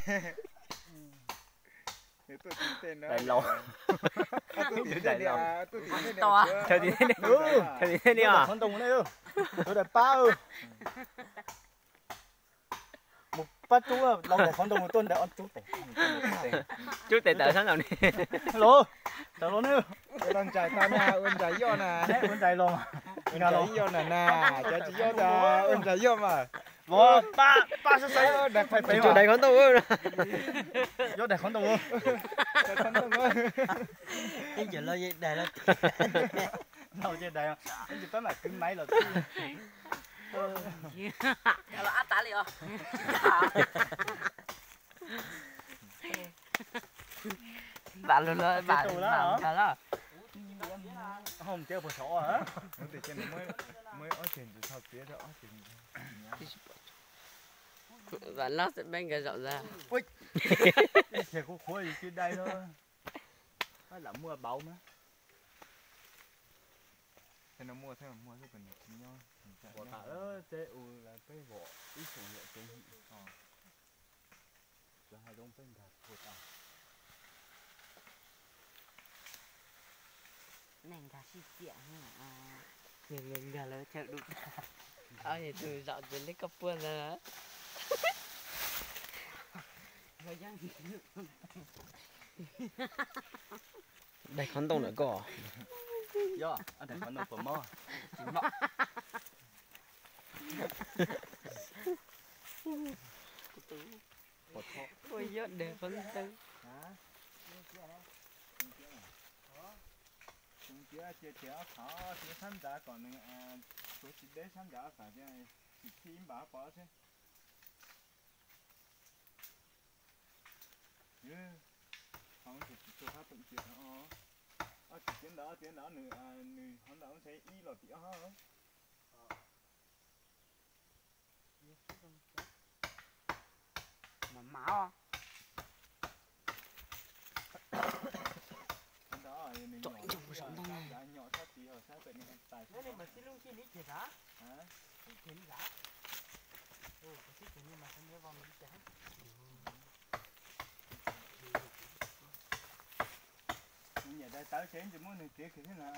Daim laus. Daim laus. Chaw tim thiaj li, chaw tim thiaj li os. Qhov ntoo ne, tus daim pab. Mus pab cub, laus daim qhov ntoo mus tuaj ntawm ob cub tes. Cub tes tawm sab nraum ne. Laus, tawm los ne. Ua ntxais tau na, ua ntxais yoj na. Ua ntxais los. Ua ntxais yoj na na, cov tsis yoj tas ua ntxais yoj mas. Pab, pab saib saib. Daim qhov ntoo. Yoj daim qhov ntoo. Ib ntsis los yeej daig los. Laus yeej daig, ib ntsis pab mam kwv maiv los. Los ab tav li os. Vam lug los vam lug. Vam lug xwb peb nkawd zaum ntag. Qhuav qhuav yus tsis dai no. Lam muaj bauv mas. Tej no muaj thiab mas muaj xwb, nws tsis nyob. Vom tas lawm, teb u lawm peb vom ib xyoos yam tsev. Cov hav zoov peb nkag puag tau. Neeg nkag sib txiam, nkag lawv chaw dub. Ob tug zaum ces leb koj puag ntag. Daig qhov ntoo ntawm koj. Yog, daig qhov ntoo puas mob? Ua yog daig qhov ntoo. Cia cia ob qhov, cia sab ntawd kom nws tuav tsis deb sab ntawd ob qhov, tsis thij ib npam ob pov xwb. Hov ces tsis tshua qab teem cia os. Ob tsis tiav ntawd, ob tiav ntawd nws, nws hov ntawd ntshe ib los tim ob. Mas mas os. Tsom ib ntsoo saum ntoo. Nws nyiam daig tawv ces tsis muab nws txiav kiag thiab na.